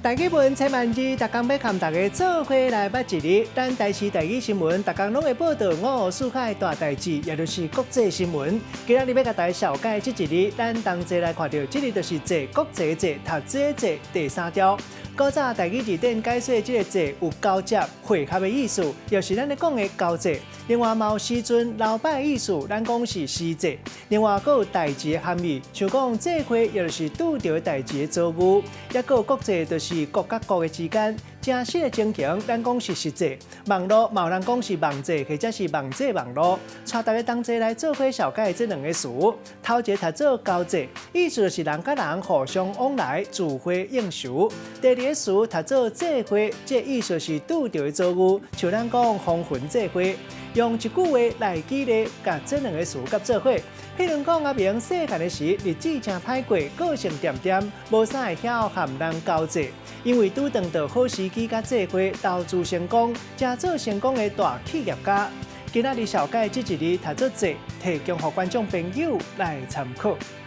台語文千萬字，逐工欲佮大家做伙來捌一字。咱台視台語新聞，逐工攏會報導五湖四海大代誌，也就是國際新聞。今仔日欲共大家紹介這一字，咱同齊來看著，這个就是濟，國際濟，讀冊冊第三條。古早台語字典解說，這个濟有交接、匯合的意思，也是咱咧講的交際。另外嘛有時陣流擺的意思，咱講是時際。另外閣有代誌的含義，像講際會，也就是拄著的代誌的遭遇。抑閣有國際，就是國佮國的之間，誠實的情形，咱講是實際。網路嘛有人講是網際，或者是網際網路。帶大家同齊來做伙紹介這兩个詞。頭一个讀做交際，意思就是人佮人互相往來、聚會應酬。第二个詞讀做際會，這意思是拄著的遭遇，像咱講風雲際會。用一句話來舉例，共這兩个詞佮做伙。譬如講，阿明細漢的時，日子誠歹過，個性恬恬，無啥會曉和人交際。因為拄碰著好時機佮際會，投資成功，成做成功的大企業家。今仔日紹介這一字讀做濟，提供予觀眾朋友來參考。